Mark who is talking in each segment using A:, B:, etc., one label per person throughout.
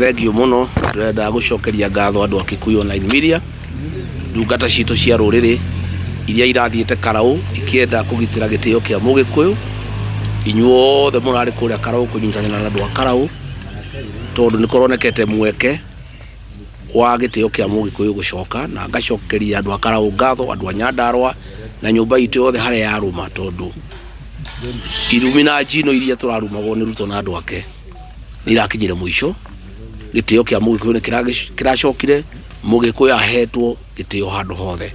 A: Thengiũ mũno. Ndĩrenda gũcokeria ngatho andũ a Kikuyu Online Media, ndungata citũ cia rũrĩrĩ iria irathiĩte Karaũ ikĩenda kũgitĩra gĩtĩo kĩa Mũgĩkũyũ. Inyuothe mũrarĩ kũrĩa Karaũ kũnyitanĩra na andũ a Karaũ, tondũ nĩ kũronekete mweke wa gĩtĩo kĩa Mũgĩkũyũ gũcoka, na ngacokeria andũ a Karaũ ngatho, andũ a Nyandarũa na nyũmba itũ yothe harĩa yarũma, tondũ irumi na njino iria tũrarumagwo nĩ Ruto na andũ ake nĩ irakinyire mũico. Gĩtĩo kĩa Mũgĩkũyũ nĩ kĩracokire, Mũgĩkũyũ ahetwo gĩtĩo handũ hothe.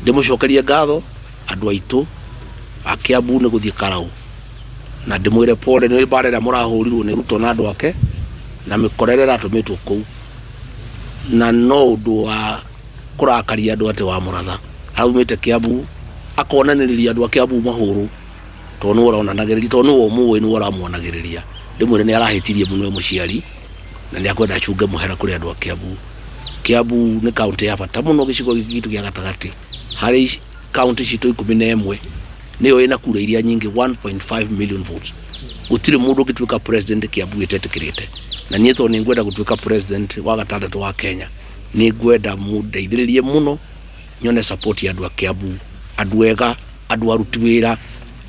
A: Ndĩmũcokerie ngatho andũ aitũ a Kiambu nĩ gũthiĩ Karaũ, na ndĩmwĩre pole nĩ mbara ĩrĩa mũrahũrirwo nĩ Ruto na andũ ake na mĩkora ĩrĩa ĩratũmĩtwo kũu, na no ũndũ wa kũrakaria andũ atĩ Wamũratha araumĩte Kiambu akonanĩrĩria andũ a Kiambu mahũrwo, tondũ nĩwe ũronanagĩrĩria, tondũ nĩwe ũmũĩ, nĩwe ũramuonagĩrĩria. Ndĩmwĩre nĩ arahĩtirie mũno e mũciari na nĩ akwenda acunge mũhera kũrĩ andũ a Kiambu. Kiambu nĩ kaũntĩ ya bata mũno gĩcigo gĩkĩ gitũ gĩa gatagatĩ. Harĩ kaũntĩ citũ 11 nĩyo ĩna kura iria nyingĩ, 1.5 million votes. Gũtirĩ mũndũ ũngĩtuĩka president Kiambu ĩtetĩkĩrĩte. Na niĩ tondũ nĩ ngwenda gũtuĩka president wa gatandatũ wa Kenya, nĩ ngwenda mũndeithĩrĩrie mũno nyone support ya andũ a Kiambu, andũ ega, andũ aruti wĩra,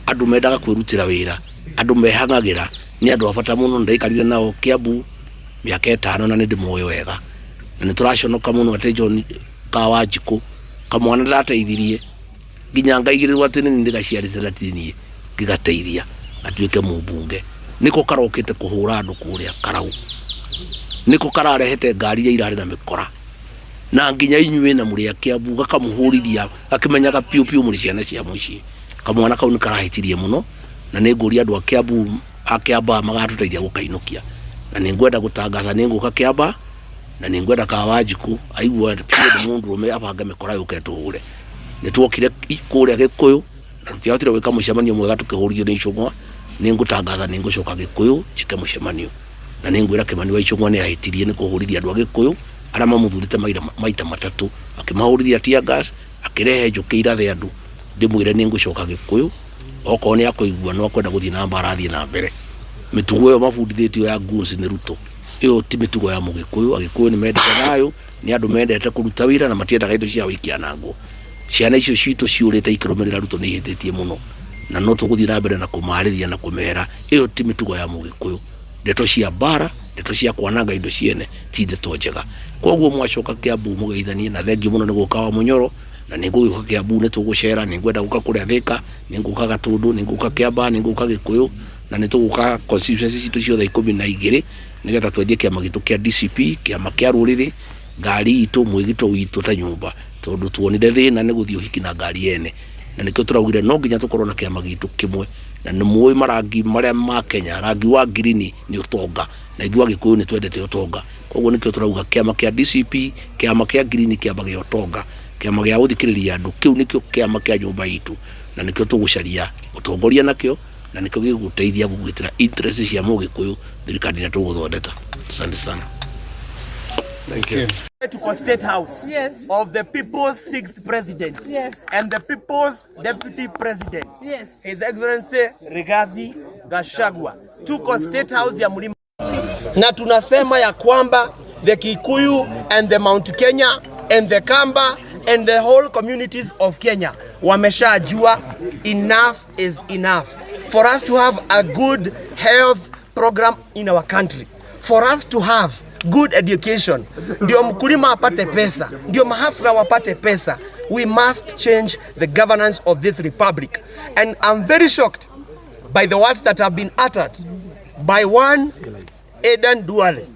A: andũ mendaga kwĩrutĩra wĩra, andũ mehang'agĩra, nĩ andũ a bata mũno. Ndaikarire nao Kiambu mĩaka 5 na nĩ ndĩmoĩ wega, na nĩ tũraconoka mũno atĩ John Kawanjikũ kamwana ndĩrateithirie nginya ngaigĩrĩrwo atĩ nĩ niĩ ndĩgaciarĩte na ti niĩ ngĩgateithia gatuĩke mũmbunge. Nĩko karokĩte kũhũra andũ kũrĩa Karaũ, nĩko kararehete ngari iria irarĩ na mĩkora, na nginya inyuĩ na mũrĩ a Kiambu gakamũhũrithia gakĩmenyaga piũ piũ mũrĩ ciana cia mũciĩ. Kamwana kau nĩ karahĩtirie mũno, na nĩ ngũria andũ a Kiambu, a Kiambaa magatũteithia gũkainũkia. Na nĩ ngwenda gũtangatha nĩ ngũka Kiambaa, na nĩ ngwenda Kawanjikũ aigua piũ nĩ mũndũrũme abange mĩkora yũke tũhũre. Nĩ tuokire kũrĩa Gĩkũyũ na tũtiahotire gwĩka mũcemanio mwega tũkĩhũrithio nĩ icũng'wa. Nĩ ngũtangatha nĩ ngũcoka Gĩkũyũ njĩke mũcemanio, na nĩ ngwĩra Kĩmani wa Icũng'wa nĩ ahĩtirie nĩ kũhũrithia andũ a Gĩkũyũ arĩa mamũthurĩte maita matatũ, akĩmahũrithia tear gas, akĩrehe njũkĩ irathe andũ. Ndĩmwĩre nĩ ngũcoka Gĩkũyũ, okorwo nĩ akũigua no akwenda gũthiĩ na mbara athiĩ na mbere. Mĩtugo ĩyo mabundithĩtio ya goons nĩ Ruto, ĩyo ti mĩtugo ya Mũgĩkũyũ. Agĩkũyũ nĩ mendete thayũ, nĩ andũ mendete kũruta wĩra na matiendaga indo ciao ikĩanangwo. Ciana icio citũ ciũrĩte ikĩrũmĩrĩra Ruto nĩ ihĩtĩtie mũno, na no tũgũthiĩ na mbere na kũmarĩria na kũmera ĩyo ti mĩtugo ya Mũgĩkũyũ. Ndeto cia mbara, ndeto cia kwananga indo ciene ti ndeto njega. Koguo mwacoka Kiambu mũgeithanie, na thengiũ mũno nĩ gũka wa Mũnyoro, na nĩ ngũgĩũka Kiambu nĩ tũgũcera, nĩ ngwenda gũka kũrĩa Thĩka, nĩ ngũka Gatũndũ, nĩ ngũka Kĩambaa, nĩ ngũka Gĩkũyũ, na nĩ tũgũka constituency citũ ciothe 12 nĩgetha twendie kĩama gitũ kĩa DCP, kĩama kĩa rũrĩrĩ, ngari itũ, mwĩgito witũ ta nyũmba, tondũ tuonire thĩna nĩ gũthiĩ ũhiki na ngari ene, na nĩkĩo tũraugire no nginya tũkorwo na kĩama gitũ kĩmwe. Na nĩ mũĩ marangi marĩa ma Kenya, rangi wa ngirini nĩ ũtonga, na ithuĩ Agĩkũyũ nĩ twendete ũtonga. Koguo nĩkĩo tũrauga kĩama kĩa DCP, kĩama kĩa ngirini, kĩama gĩa ũtonga, kĩama gĩa gũthikĩrĩria andũ, kĩu nĩkĩo kĩama kĩa nyũmba itũ, na nĩkĩo tũgũcaria ũtongoria nakĩo, na nĩkĩo gĩgũteithia kũgitĩra interest cia Mũgĩkũyũ thirikari ĩrĩa tũgũthondeka. Asante sana.
B: Thank you.
C: Tuko State House of the people's sixth president and the people's deputy president, His Excellency Rigathi Gachagua. Tuko State House ya Mlima na tunasema ya kwamba the Kikuyu and the Mount Kenya and the Kamba and the whole communities of Kenya wameshajua enough is enough for us to have a good health program in our country, for us to have good education, ndio mkulima apate pesa, ndio mahasra wapate pesa. We must change the governance of this republic, and I'm very shocked by the words that have been uttered by one Aden Duale.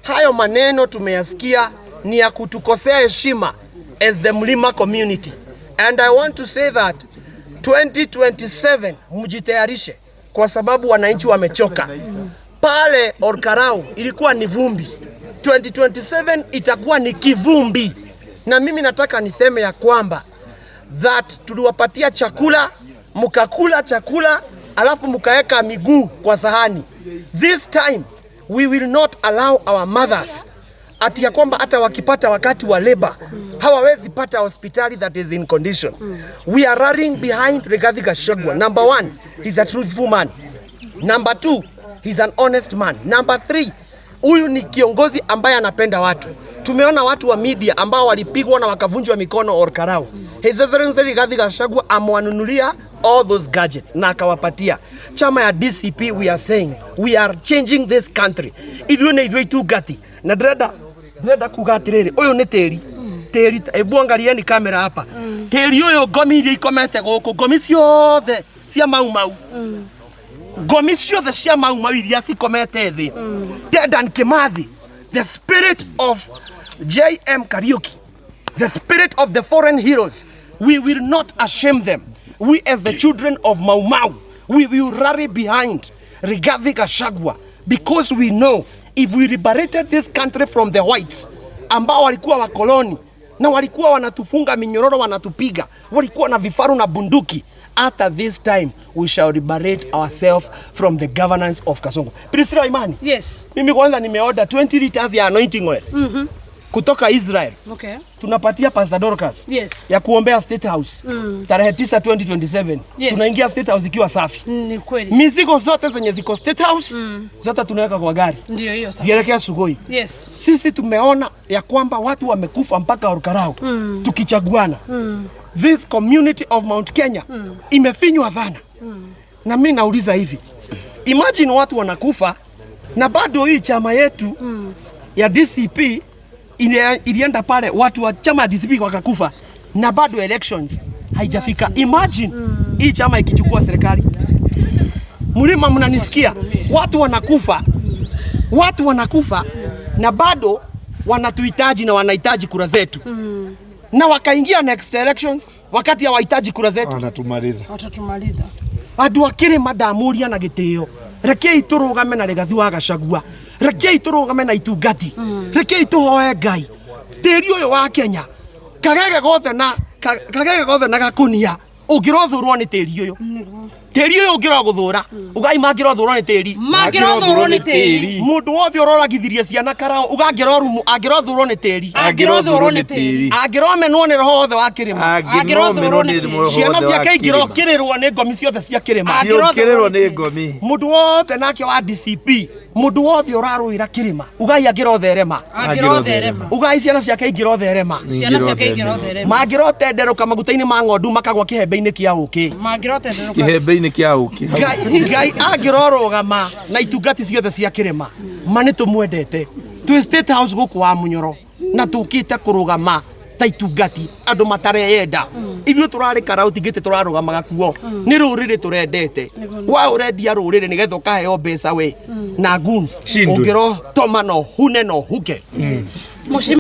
C: Hayo maneno tumeyasikia ni ya kutukosea heshima as the Mlima community, and I want to say that 2027 mjitayarishe kwa sababu wananchi wamechoka. Pale Olkalou ilikuwa ni vumbi, 2027 itakuwa ni kivumbi, na mimi nataka niseme ya kwamba that tuliwapatia chakula, mkakula chakula, alafu mkaweka miguu kwa sahani. This time we will not allow our mothers ati ya kwamba hata wakipata wakati wa labor hawawezi pata hospitali that is in condition. We are rallying behind Rigathi Gachagua. Number one, he's a truthful man. Number two, he's an honest man. Number three, Huyu ni kiongozi ambaye anapenda watu. Tumeona watu wa media ambao walipigwa na wakavunjwa mikono Ol Kalou. His Excellency Rigathi Gachagua amewanunulia all those gadgets na akawapatia. Chama ya DCP, we are saying we are changing this country. Ithuĩ nĩ ithuĩ itungati na ndĩrenda kuga atĩrĩrĩ, ũyũ nĩ tĩri tĩri, hebu angalieni kamera hapa. Tĩri ũyũ, ngomi iria ikomete gũkũ, ngomi ciothe cia Mau Mau, ngomi ciothe cia Mau Mau iria cikomete thĩ, Dedan Kimathi, the spirit of JM Kariuki, the spirit of the foreign heroes, we will not ashame them. We as the children of Mau Mau, we will rally behind Rigathi Gachagua because we know if we liberated this country from the whites ambao walikuwa wakoloni na walikuwa wanatufunga minyororo, wanatupiga, walikuwa na vifaru na bunduki. At this time we shall liberate ourselves from the governance of Kasongo. Priscilla Imani.
D: Yes.
C: Mimi kwanza nimeorder 20 liters ya anointing oil kutoka Israel. Tunapatia Pastor Dorcas ya kuombea State House tarehe 9 2027. Tunaingia State House ikiwa safi.
D: Ni kweli.
C: Mizigo zote zenye ziko State House zote tunaweka kwa gari
D: Ndio hiyo sasa.
C: zielekea Sugoi. Sisi tumeona ya kwamba watu wamekufa mpaka Ol Kalou tukichaguana. This community of Mount Kenya imefinywa sana. Na mi nauliza hivi, imagine watu wanakufa na bado hii chama yetu ya DCP ilienda pale, watu wa chama ya DCP wakakufa na bado elections haijafika. Imagine hii chama ikichukua serikali. Mlima, mnanisikia? Watu wanakufa, watu wanakufa na bado wanatuhitaji na wanahitaji kura zetu na wakaingia next elections wakati hawahitaji kura zetu.
B: Wanatumaliza.
D: Watatumaliza.
C: Andũ a kĩrĩma, ndamũria na gĩtĩo, rekei tũrũgame na Rigathi wa Gachagua, rekei tũrũgame na itungati, rekei tũhoe Ngai tĩri ũyũ wa Kenya, kagege gothe na kagege gothe na gakunia ũngĩrothũrwo nĩ tĩri ũyũ, tĩri ũyũ ũngĩrogũthũra, ugai mangĩrothũrwo nĩ tĩri.
D: Mangĩrothũrwo nĩ tĩri.
C: Mũndũ wothe ũroragithirie ciana karao ugangĩrorumu angĩrothũrwo nĩ tĩri.
D: Angĩrothũrwo nĩ tĩri.
C: Angĩromenwo nĩ roho wothe wa kĩrĩma.
B: Angĩromenwo nĩ roho
C: Ciana
B: wothe wa
C: ciake
B: kĩrĩma.
C: ingĩrokĩrĩrwo nĩ ngomi ciothe cia kĩrĩma.
B: Ciũkĩrĩrwo nĩ ngomi.
C: Mũndũ wothe nake wa DCP, mũndũ wothe ũrarũĩra kĩrĩma, ugai angĩrotherema.
D: Angĩrotherema.
C: Ugai ciana ciake ingĩrotherema.
D: Ciana ciake ingĩrotherema.
C: Mangĩrotenderũka maguta-inĩ ma ng'ondu makagwa kĩhembe-inĩ kĩa ũkĩ.
D: Mangĩrotenderũka.
B: Kĩhembe-inĩ kĩa ũkĩ.
C: Ngai angĩrorũgama na itungati ciothe cia kĩrĩma, ma nĩ tũmwendete. Twĩ State House gũkũ wa Munyoro na tũkĩte kũrũgama ta itungati andũ matareyenda. Ithuĩ tũrarĩ karauti ngĩtĩ tũrarũgamaga kuo nĩ rũrĩrĩ tũrendete. Wa ũrendia rũrĩrĩ nĩgetha ũkaheo mbeca we na goons.
B: Shindwe.
C: Ũngĩrotoma no hune no huke.
D: Mũcima.